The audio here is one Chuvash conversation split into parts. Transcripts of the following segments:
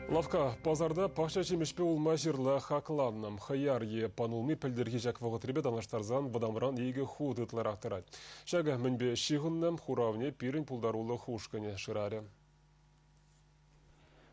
Лавкка пасарта пахча ҫимӗҫпе улма-ҫырла хакланнӑ. Хӑяр е панулми пӗлтӗрхи ҫак вӑхӑтрипе танлаштарсан вӑтамран икӗ хут ытларах тӑрать. Ҫакӑ мӗнпе ҫыхӑннӑ, хуравне пирӗн пултарулӑх ушкӑнӗ шырарӗ.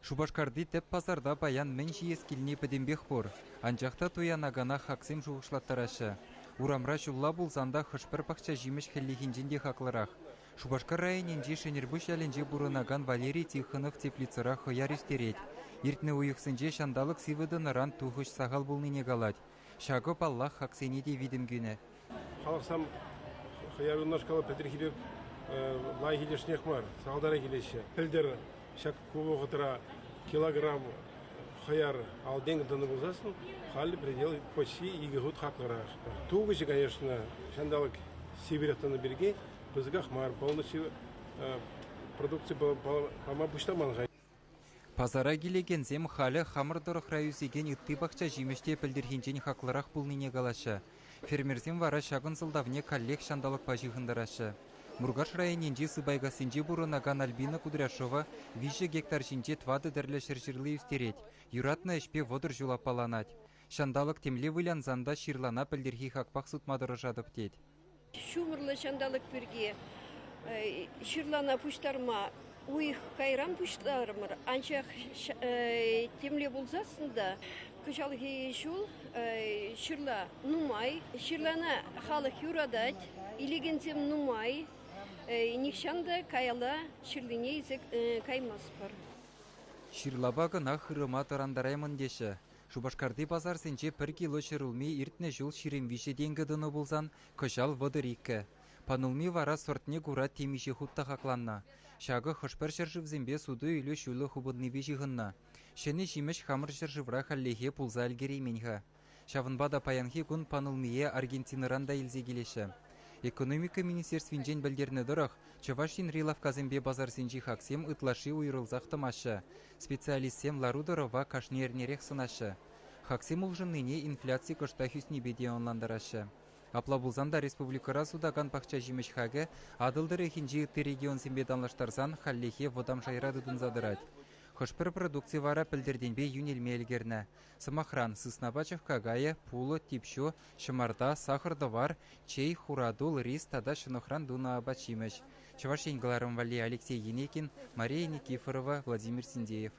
Шупашкарти тӗп пасарта паян мӗн ҫиес килни пӗтӗмпех пур. Анчах та туянакана хаксем шухӑшлаттараҫҫӗ. Урамра ҫулла пулсан та хӑш-пӗр пахча ҫимӗҫ хӗллехинчен те хаклӑрах. Шупашкар районӗнчи Шӗнерпуҫ ялӗнче пурӑнакан Валерий Тихонов теплицӑра хӑяр ӳстерет. Иртнӗ уйӑхсенче ҫанталӑк сивӗ тӑнӑран тухӑҫ сахал пулнине калать. Ҫакӑ, паллах, хаксене те витӗм кӳнӗ. Халӑхсем хӑяр унашкал пӗлтӗрхи пек лайӑх илесшӗнех мар, сахалтарах илеҫҫӗ. Пӗлтӗр ҫак ку вӑхӑтра килограмм хӑяр ал тенкӗ тӑнӑ пулсассӑн, халӗ предел почти икӗ хут хаклӑрах. Тухӑҫӗ, конечно, ҫанталӑк сивӗрех тӑнӑ пирки пысӑках мар, полностью продукци пама пуҫламан-ха. Пасара килекенсем халӗ хамӑр тӑрӑхра ӳсекен ытти пахча ҫимӗҫ те пӗлтӗрхинчен хаклӑрах пулнине калаҫҫӗ. Фермерсем вара ҫакӑн сӑлтавне каллех ҫанталӑкпа ҫыхӑнтараҫҫӗ. Муркаш районӗнчи Сыпайкассинче пурӑнакан Альбина Кудряшова 3 гектар ҫинче тӑватӑ тӗрлӗ ҫӗрҫырли ӳстерет, юратнӑ ӗҫпе 30 ҫул аппаланать. Ҫанталӑк темле вылянсан та ҫырлана пӗлтӗрхи хакпах сутма тӑрӑшатӑп тет. Ҫумӑрлӑ ҫанталӑк пирки ҫырлана пуҫтарма уйӑх кайран пуҫларӑмӑр, анчах темле пулсассӑн та кӑҫалхи ҫул ҫырла нумай. Ҫырлана халӑх юратать, илекенсем нумай. Нихҫан та каялла ҫырлине илсе каймастпӑр. Ҫырлапа кӑна хырӑма тӑрантараймӑн теҫҫӗ. Шупашкарти пасарсенче пӗр кило ҫӗрулми иртнӗ ҫул 23 тенкӗ тӑнӑ пулсан, кӑҫал 32. Панулми вара сортне кура темиҫе хут та хакланнӑ. Ҫакӑ хӑш-пӗр ҫӗршывсемпе суту-илӳ ҫулӗ хупӑннипе ҫыхӑннӑ. Ҫӗнӗ ҫимӗҫ хамӑр ҫӗршывра хальлӗхе пулса ӗлкӗреймен-ха. Ҫавӑнпа та паянхи кун панулмие Аргентинӑран та илсе килеҫҫӗ. Экономика министерствинчен пӗлтернӗ тӑрӑх, Чӑваш Енри лавккасемпе пасарсенчи хаксем ытлашши уйрӑлсах тӑмаҫҫӗ. Специалистсем лару-тӑрӑва кашни эрнерех сӑнаҫҫӗ. Хаксем улшӑннине инфляци кӑштах ӳснипе те ӑнлантараҫҫӗ. Апла пулсан та республикӑра сутакан пахча ҫимӗҫ хакӗ Атӑл тӑрӑхӗнчи ытти регионсемпе танлаштарсан хальлӗхе вӑтам шайра тытӑнса тӑрать. Хӑш-пӗр продукци вара пӗлтӗртенпе йӳнелме ӗлкӗрнӗ. Сӑмахран, сыснапа чӑх какайӗ, пулӑ, тип ҫу, ҫӑмарта, сахӑр-тӑвар, чей, хуратул, рис тата ҫӑнӑхран тунӑ апат-ҫимӗҫ. Чӑваш Ен кӑларӑм валли Алексей Енейкин, Мария Никифорова, Владимир Синдеев.